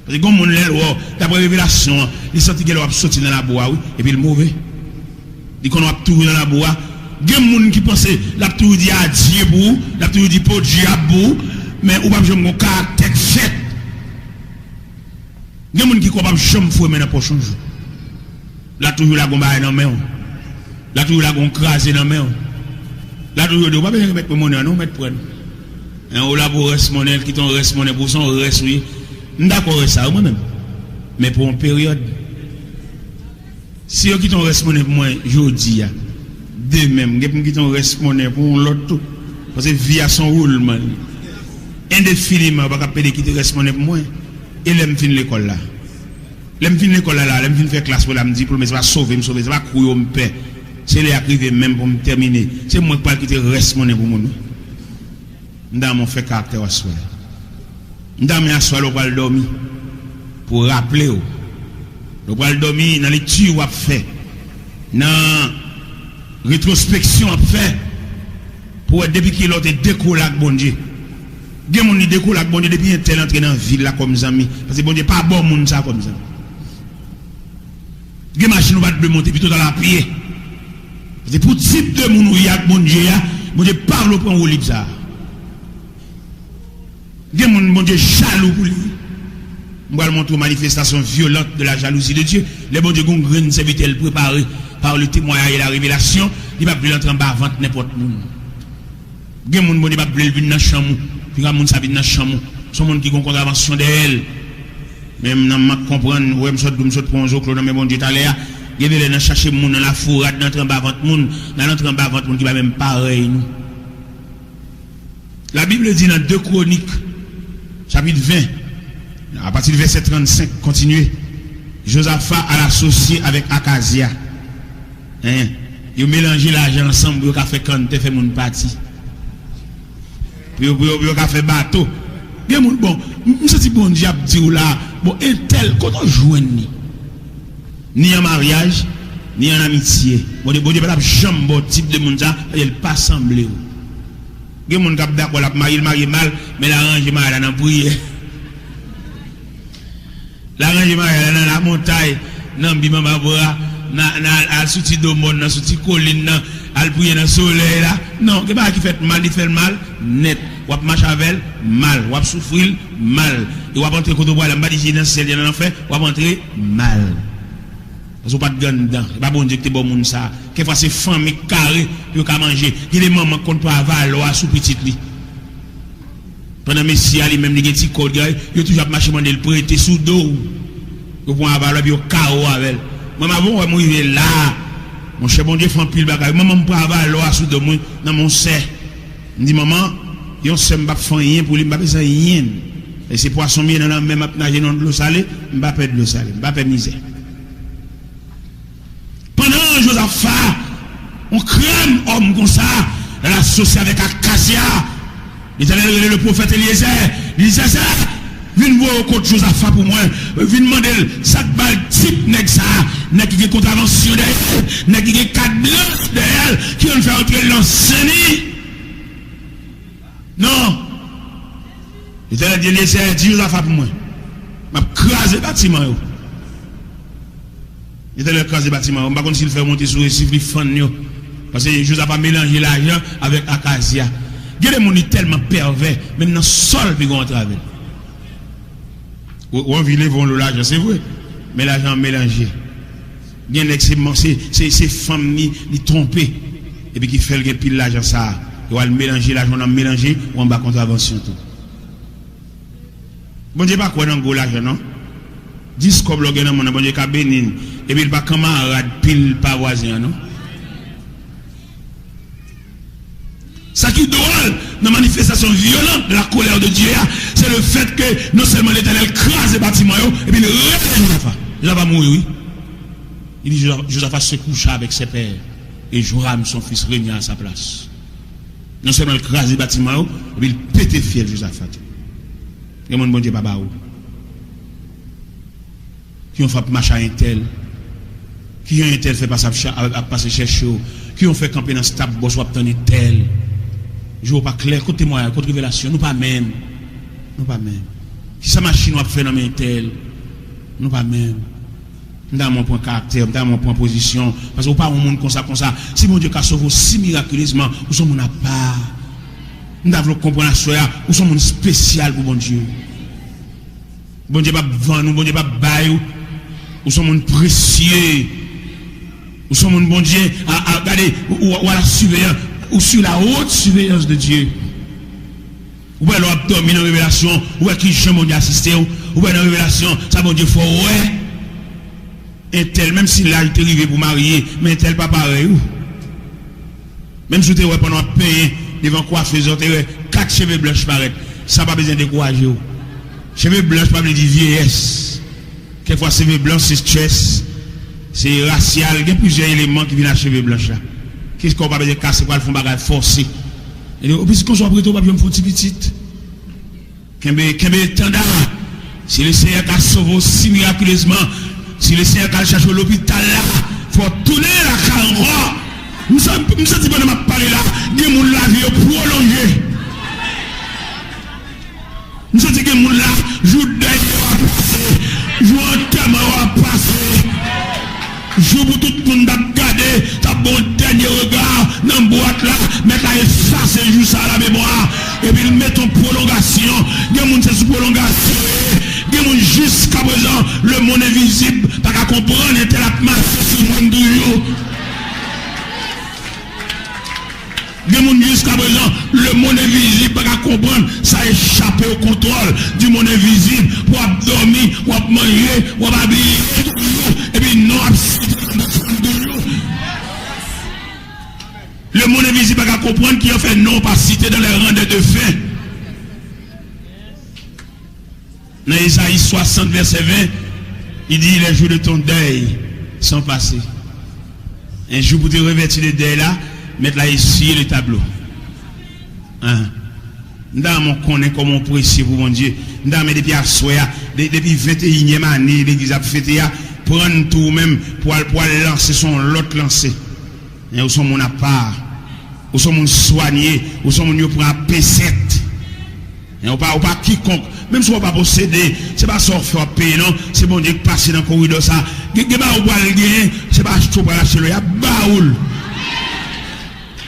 Paske gen moun lè l wè w, daprè revelasyon an, li santi gen lè w ap soti nan labou a, wi, epi l move. Li konn w ap toujou nan labou a. Gen moun ki panse l ap toujou di adye pou ou, l ap toujou di podyab pou ou, men ou p ap janm gen yon karaktè k fèt. Gen moun ki kwè w p ap janm foure men nan pòch yon jou. L a toujou lage yon bagay nan men w. L a toujou lage yon kraze nan men w. L a toujou di w, "Pa bezwen remèt mwen monnen an non, mèt pran l." En, ou la pou rès monnen, l kite yon rès monnen pou w, se yon rès ou ye. M dakò rès sa, wi, mwen menm. Men pou yon peryòd. Si yo kite yon rès monnen pou mwen jodi a, demen, m gen pou m kite yon rès monnen pou yon lòt tou. Paske vi a se yon woulman li. Endefiniman, yo pa ka pede kite rès monnen pou mwen. E lè m fin lekòl la? Lè m fin lekòl la, la, lè m fin fè klas mwen la, m di pou l, men se pa sove m sove, se pa kou yo m pè. Se lè a k rive menm pou m tèmine. Se mwen k pral kite rès monnen pou moun, wi. M ta renmen w fè karaktè w aswè a. M ta renmen aswè a lè w pral dòmi, pou w raple w. Lè w pral dòmi, nan lekti w ap fè, nan retwospeksyon w ap fè, pou w wè depi kilè w te dekole ak Bondye. Gen moun li dekole ak Bondye depi entèl antre nan vi l la kòm zanmi. Paske Bondye pa ba w moun sa kòm zanmi. Gen machin ou pa t dwe monte, pito w t al a pye. Paske pou tip de moun ou ye ak Bondye a, Bondye pa vle w pran woulib sa a. Gen moun Bondye jalou pou li. M pral montre w manifestation violente de la jalousie de Dieu. Lè Bondye gen yon grenn sèvitè l prepare par le témoignage et la révélation, li p ap vle l antre anba vant nenpòt moun. Gen moun Bondye p ap vle l vin nan chanm ou. Piga moun sa vin nan chanm ou. Se yon moun ki gen yon kontravansyon dèyè l. Men m nan mank konprann, ou wè m sot di w m sot pran yon zoklo nan men Bondye talè a. Gen de lè n al chache moun nan lafourad, n antre anba vant moun, n al antre anba vant moun ki pa menm parèy nou. La Bible dit dans deux Chroniques, chapitre vingt, à partir du verset trente-cinq, continuez. Jozafa al asosye avèk Akazya. Hein? Yo melanje lajan ansanm pou yo ka fè kanntè, fè moun pati. Pou yo, pou yo, pou yo ka fè bato. Gen moun, bon, m, m santi Bondye ap di w la, bon, entèl, kote w jwenn li? Ni an maryaj, ni an amitye. Bondye, Bondye pa t ap janm ba w tip de moun sa, paske l pa sanble w. Gen moun k ap dakò l ap marye, l marye mal, men l aranje maryaj la nan priyè. L aranje maryaj la nan lamontay, nan bi manman bra, nan, nan al, al sou ti do mòn nan, sou ti kolin nan, al priye nan solèy la. Non, gen bagay ki fèt mal, li fè l mal nèt. W ap mache avè l mal, w ap soufri l mal. E w ap antre kote w prale, m pa di se nan syèl, se nan lanfè, w ap antre mal. Paske w pa t gen anndan. E pa Bondye ki te ba w moun sa. Kèfwa se fanmi k kare pou yo ka manje. Gen de manman k konn pran avalwa sou pitit li. Pandan mesye a li menm li gen ti kòb, yo toujou ap mache mande l prete sou do w. Yo pran avalwa epi yo kare w avè l. Manman, bon, wè m rive la. Monchè, Bondye fè anpil bagay. Manman, m pran avalwa sou do m, wi, nan men yon sè. M di, manman, yon sè m p ap fè anyen pou li, m pa bezwen anyen. E se pwason m ye nan lanmè, m ap naje nan dlo sale, m pa pè dlo sale, m pa pè mizè. Pandan Jozafa, yon krèm òm konsa, l al asosye avèk Akazya. Letènèl rele le pwofèt Elyezè. Li di, Elyezè, vin voye w kot Jozafa pou mwen. Vin mande l sa k ba l tip nèg sa a. Nèg ki gen kontravansyon dèyè l. Nèg ki gen kat blanch dèyè l. Ki konn fè antre l nan zen li. Non. Letènèl di, Elyezè, di Jozafa pou mwen. M ap kraze batiman yo. Letènèl kraze batiman yo. M pa konn si l fè yo monte sou resif, li fann yo. Paske Jozafa melanje lajan avèk Akazya. Gen de moun li tèlman pèvè, menm nan sòl pi gon antrave l. Ou, ou anvi leve yon lo lajan, se vre. Men lajan an melanje. Gen nèg se, se, se, se fanm li, li twonpe. Epi ki fè l gen pil lajan sa a. Yo al melanje lajan w nan melanje, ou anba kontravansyon tou. Bondye pa kwè nan gwo lajan non. Dis kòb lè w gen nan men w, Bondye ka beni l. Epi l pa kanmarad pil pa vwazen an non. Sa ki dwòl nan manifestation violente de la colère de Dieu a, c'est le fait que non sèlman Letènèl kraze batiman yo, epi l rele Jozafa. Jozafa mouri, wi. Li di Jozafa se coucha avec ses pères, et Joram, son fils, régna à sa place. Non sèlman l kraze batiman yo, epi l pete fyèl Jozafa tou. Gen moun Bondye pa ba ou. Ki yon fè ap mache a entèl? Ki yon entèl fè pase ap, cha- ap, ap pase chèche w? Ki yon fè kanpe nan Stap Bòs w ap tann entèl? Je w pa klè, kot temwayaj, kot revelasyon? Nou pa menm. Nou pa menm. Kisa machin w ap fè nan men entèl? Nou pa menm. M ta renmen w pran karaktè, m ta renmen w pran pozisyon, paske w pa yon moun konsa, konsa. Si Bondye ka sove w si mirakilezman, ou se yon moun apa. M ta vle w konprann aswè a, ou se yon moun espesyal pou Bondye. Bondye p ap vann ou, Bondye p ap bay ou. Ou se yon moun presye. Ou se yon moun Bondye a, a, gade, ou, ou, ou a la surveillance, ou sou la haute surveillance de Dieu. Ou wè lè w ap dòmi nan revelasyon, ou wè ki jan Bondye asiste w, ou wè nan revelasyon, sa Bondye fè w wè. Entèl, menm si laj te rive pou marye, men entèl pa parèy ou. Menm si w te wè pandan w ap penyen devan kwafez la, w te wè kat cheve blanch parèt, sa pa bezwen dekouraje w. Cheve blanch pa vle di vyeyès. Kèk fwa cheve blanch se stress, se rasyal, gen plizyè eleman ki vin ak cheve blanch la. Kèk fwa w pa bezwen kase pou al fè yon bagay fòse. E di, o pitit konsa w ap rete, w p ap janm fè yon ti pitit. Kenbe, kenbe etanda. Si Lesenyè ka sove w si mirakilezman, si Lesenyè ka al chache w lopital la, fò w tounen lakay ankò. M san- m santi pandan m ap pale la, gen moun lavi yo pwolonje. M santi gen moun la, jou dèy yo a pase, jou antèman yo a pase. Jou pou tout moun t ap gade, t ap ba w dènye rega nan bwat la, mèt la efase jou sa a nan memwa, epi l mete yon pwolongasyon. Gen moun se sou pwolongasyon yo ye. Gen moun jiskaprezan, lemonn envizib pa ka konprann entèl ap mache sou moun toujou. Gen moun jiskaprezan, lemonn envizib pa ka konprann, sa echape o kontwòl di monn envizib. W ap dòmi, w ap manje, w ap abiye toujou, epi non w ap site nan bouch moun toujou. Lemonn envizib pa ka konprann ki an fè non w pa site dans les rangs des défunts. Nan Ezayi swasant vèsè ven, li di, les jours de ton deuil sont passés. En jou pou te revèti de dèy la, mèt la esiye le tablo. An. M ta renmen w konnen kòman w presye pou Bondye. M ta renmen depi aswè a, de- depi venteyinyèm ane legliz ap fete a, pran n tou ou menm pou al, pou al lanse sou yon lòt lanse. Men ou se yon moun apa. Ou se yon moun swanye. Ou se yon moun yo pran ak pensèt. Men ou pa, ou pa kikonk. Menm si w pa posede, se pa sa w fè w ap peye non. Se Bondye k pase nan koridò sa. Gen, gen bagay ou pral genyen, se pa achte w pral achte l, y ap ba ou l.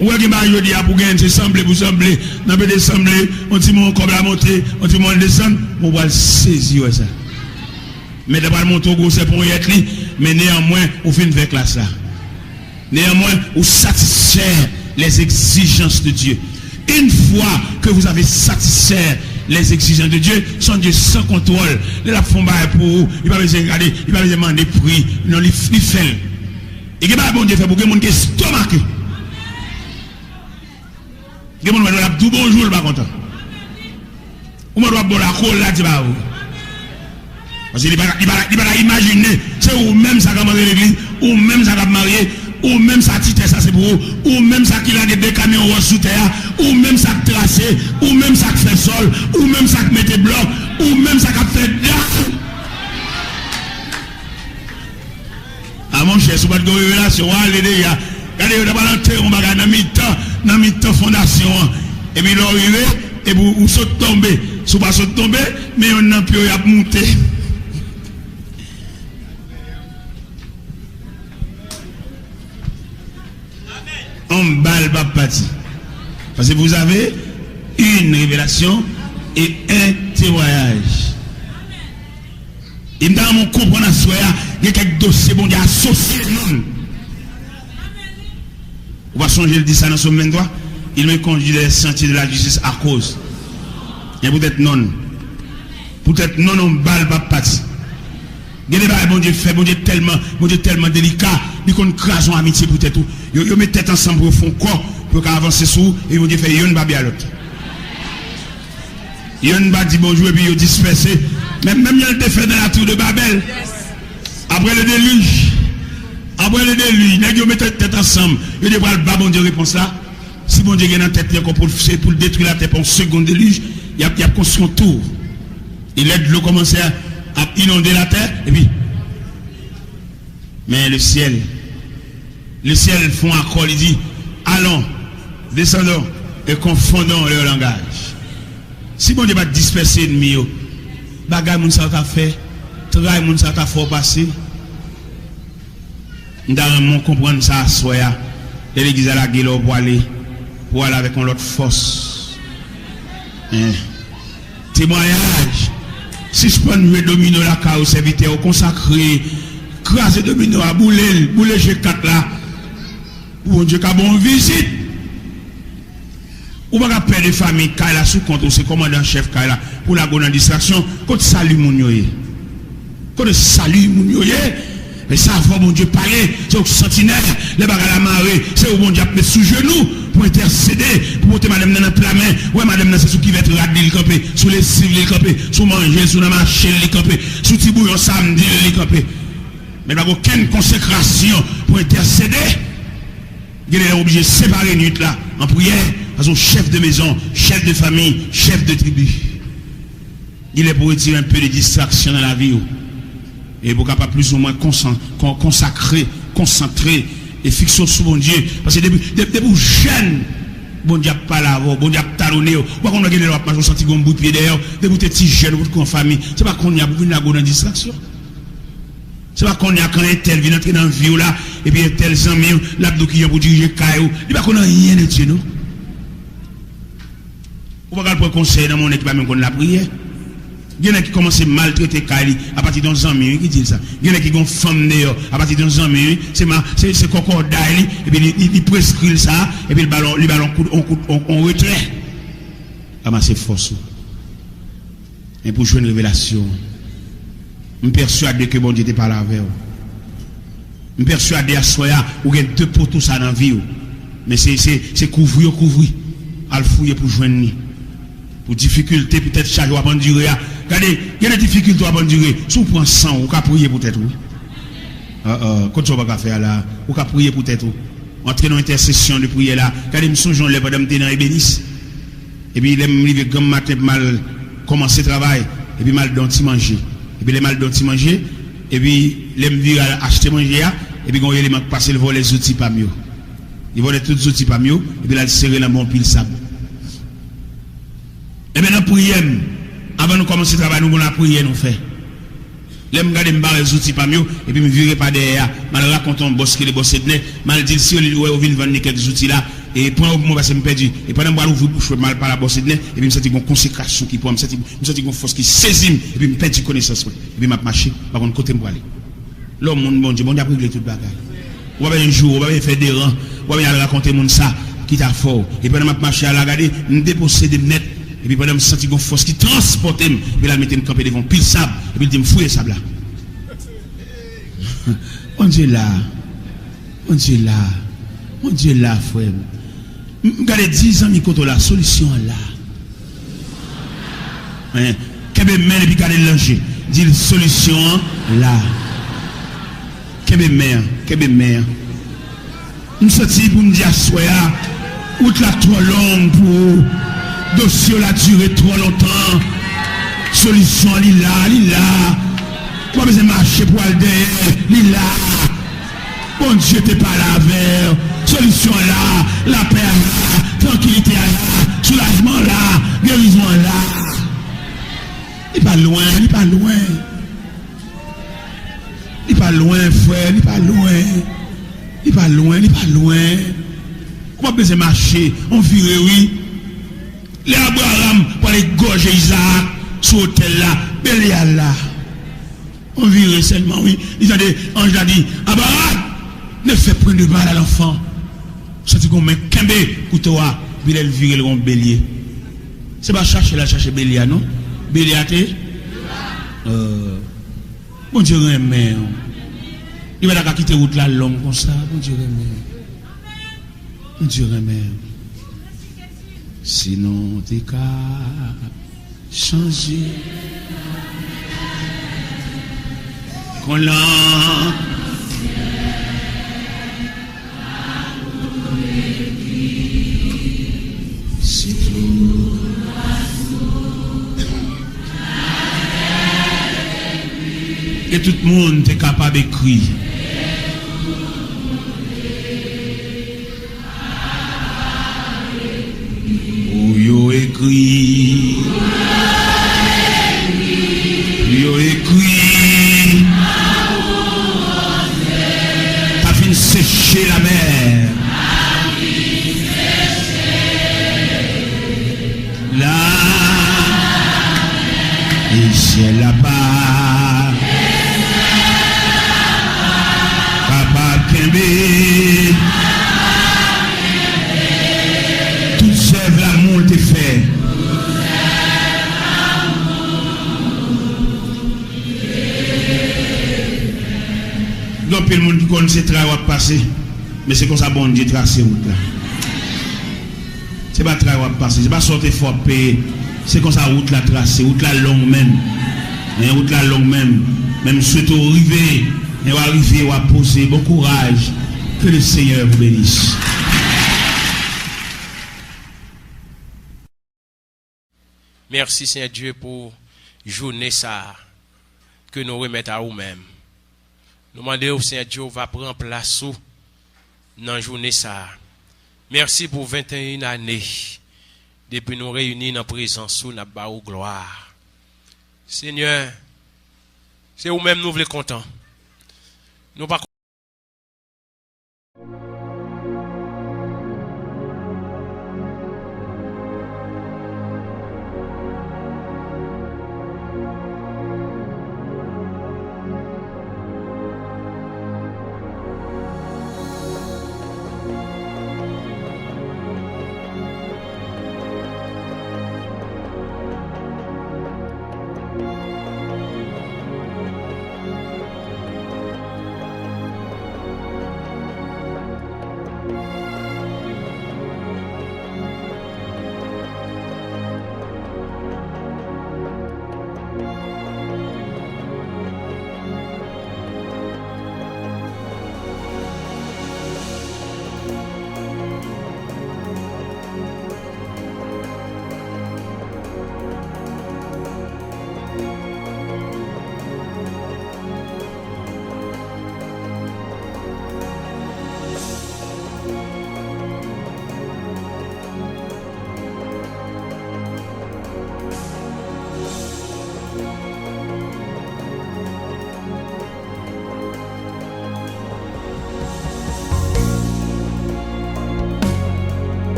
Ou wè gen bagay jodi a pou genyen, se sanble pou sanble. Nan pede sanble, yon ti moman kòb la monte, yon ti moman l desann, men w pral sezi wè sa. Mèt la pral montre w gwosè ponyèt li, men neyanmwen, ou fin fè klas la. Néanmoins, ou satisfaire les exigences de Dieu. Une fois que vous avez satisfait les exigences de Dieu, son Dieu sans contrôle. Lè l ap fè yon bagay pou ou, li pa bezwen gade, li pa bezwen mande pri. Non, li, li fè l. E gen bagay Bondye fè pou gen moun ki estomake. Gen moun wè lè l ap di w bonjou, l pa kontan. Ou mande w ap ba w lakolad, se pa vre. Paske li pa, li pa, li pa ta imajine, se ou menm sa k ap antre legliz, ou menm sa k ap marye, ou menm sa ti tè sa se pou ou, ou menm sa ki lage de kamyon wòch sou tè a, ou menm sa k trase, ou menm sa k fè sòl, ou menm sa k mete blòk, ou menm sa k ap fè dam. A monchè, si w pa t gen revelasyon, w ale deja. Gade yo t ap al antere yon bagay nan mitan, nan mitan fondasyon an. Epi lè w rive, epi w, ou sot tonbe. Si w pa sot tonbe, men yonn nan pye w y ap moute. Yon bal p ap pati. Paske vous avez une révélation et un témoignage. E m ta renmen w konprann aswè a, gen kèk dosye Bondye asosye non l. Ou pa sonje l di sa nan Sòm venntwa? Il me conduit dans les sentiers de la justice akoz. Men poutèt non l. Poutèt non l, yon bal p ap pati. Gen de bagay Bondye fè, Bondye tèlman, Bondye tèlman delika, li konn kraze yon amitye poutèt ou. Yo, yo met tèt ansanm pou yo fè yon kò, pou yo ka avanse sou ou, e Bondye fè yonn pa byen a lòt. Yonn pa di bonjou epi yo dispèse. Menm, menm jan l te fè dans la tour de Babel. Après le déluge, après le déluge, nèg yo mete tèt ansanm, yo te pral ba Bondye repons la. Si Bondye gen nan tèt li ankò pou l, se pou l detwi latè pa yon segonn delij, y ap, y ap konstwi yon tou. E lè dlo kòmanse a, ap inonde latè, epi Men le ciel, le ciel fè yon akò, li di, allons, descendons et confondons leur langage. Si Bondye pa t dispèse ènmi yo, bagay moun sa yo t ap fè, tray moun sa yo t ap fè w pase, m ta renmen w konprann sa aswè a. Lè legliz la lage lè w pwale, pou w ale avèk yon lòt fòs. Hein. Temwayaj. Sispann jwe domino lakay ou, sèvitè, ou konsakre. Kraze domino a, boule l, boule je kat la. Pou Bondye ka ba w vizit. Ou pa ka pè de fanmi kay la sou kont ou, se kòmandan chèf kay la, pou lage w nan distraksyon. Kot sali moun yo ye? Kote sali moun yo ye? Men sa fò Bondye pale, se ou k santinèl. Lè bagay la mare, se ou Bondye ap met sou jenou pou entèsede, pou pote madanm nan nan pla men. Wè madanm nan se sou kivèt rad li l kanpe, sou lesiv li l kanpe, sou manje l, sou nan machin li kanpe, sou ti bouyon samdi l li kanpe. Men l pa gen okenn konsekrasyon pou entèsede. Gen de lè w oblije separe nuit la an priyè, paske w chèf de mezon, chèf de fanmi, chèf de tribi. Il est pour retirer un peu de distraction dans la vie ou. E pou w kapab plizoumwen konsan-, kon-, konsakre, konsantre, e fikse w sou Bondye. Paske depi, de-, depi w jèn, Bondye ap pale avè w, Bondye ap talone w. Ou pa konn wè gen lè w ap mache, w santi gen yon bri pye dèyè w. Depi w te ti jèn, ou potko an fanmi. Se pa kounye a pou vin lage w nan distraksyon. Se pa kounye a, kan entèl vin antre nan vi w la, epi entèl zanmi w, l ap di w kijan pou dirije kay ou. Li pa konn anyen de Dye, non. Ou pa ka al pran konsèy nan yon nèg ki pa menm konn lapriyè. Gen nèg ki kòmanse maltrete kay li apati de yon zanmi, wi, ki di l sa. Gen nèg ki gen yon fanm deyò apati de yon zanmi, wi. Se ma-, se, se kòkòday li, epi li, li, li preskri l sa, epi li ba l, li ba l yon kout, yon kout, yon, yon retrè. Ranmase fòs ou. Men pou jwenn revelasyon an. M pèswade ke Bondye te pale avè w. M pèswade aswè a, ou gen de poto sa nan vi w. Men se, se, se kouvri yo kouvri. Al fouye pou jwenn li. Pou difikilte, poutèt chaje w ap andire a. Gade, gen de difikilte w ap andire. Si w pran san w, ou ka priye pou tèt ou. Ah, ah, kot sa w pa ka fè a la? Ou ka priye pou tèt ou. Antre nan entèsesyon de priyè la. Gade, m sonje yon lè pandan m te nan ebenis. Epi lè m rive granm maten pou m al kòmanse travay, epi m al dan ti manje. Epi lè m al dan ti manje, epi lè m vire al achte manje a, epi gen yon eleman k pase, l vòlè zouti pa m yo. Li vòlè tout zouti pa m yo, epi l al sere l anba yon pil sab. Ebyen, nan priyè m, avan nou kòmanse travay, nou gon lapriyè nou fè. Lè m gade, m bare zouti pa m yo, epi m vire pa dèyè a, m al rakonte yon bòs ki rele bòs Ednè, m al di l si li wè yo vin vann li kèk zouti la, e pran yo pou mwen paske m pèdi. E pandan m pral ouvri bouch mwen, m al pale a bòs Ednè, epi m santi gon konsekrasyon ki pran m, m santi, m santi gon fòs ki sezi m, epi m pèdi konesans mwen, epi m ap mache, m pa konn kote m prale. Lè w moun Bondye, Bondye ap regle tout bagay. Ou pa bezwen joure, ou pa bezwen fè deran, ou pa bezwen al rakonte moun sa ki ta fè w. E pandan m ap mache a la, gade, m deposede m nèt. Epi pandan m santi gon fòs ki transpòte m, epi l al mete m kanpe devan yon pil sab, epi l di m fouye sab la. Bondye la, Bondye la, Bondye la, frè m. M, m gade, di zanmi kote w la, solisyon an la. Hein? Kenbe men l epi gade l nan je. Di l, solisyon an la. Kenbe men an, kenbe men an. M santi pou m di aswè a, wout la twò long pou ou. Dosye w la dire twò lontan. Solisyon an, li la, li la. Ou pa bezwen mache pou al dèyè, li la. Bondye te pale avè w. Solisyon an la, lapè a la, trankilite a la, soulajman an la, gerizon an la. Li pa lwen, li pa lwen. Li pa lwen, frè, li pa lwen. Li pa lwen, li pa lwen. Ou pa bezwen mache, on vire, wi. Lè Abraram pral egòje Izaak sou otèl la, Belyal la. On vire sèlman, wi. Li tande anj la di, Abraram, ne fais point de mal à l'enfant. Santi gon men kenbe kouto a, epi lè l vire, l gon belye. Se pa chache l al chache belye a, non. Belye a te. Euh, Bondye renmen w. Li pa ta ka kite wout la long konsa. Bondye renmen w. Bondye renmen w. Si nou te ka chanje. Kon lan. E tout moun te kapab ekri. Yo ekri, yo ekri, pa fin seche lamè. La, e syèl la pa kapab kenbe tout zèv lamou l te fè. Gen anpil moun ki konn se tray w ap pase, men se konsa Bondye trase wout la. Se pa tray w ap pase, se pa sa w te fè w ap peye. Se konsa wout la trase, wout la long menm. Men wout la long menm. Men m swete w rive, men w a rive, w a poze. Bon kouraj. Que le Seigneur vous bénisse. Mèsi, Senyè Dye, pou jounen sa a ke nou remèt a ou menm. Nou mande w, Senyè Dye, w va pran plas ou nan jounen sa a. Mèsi pou venteyen ane depi nou reyini nan prezans ou, n ap ba ou glwa. Senyè, se ou menm nou vle kontan. Nou pa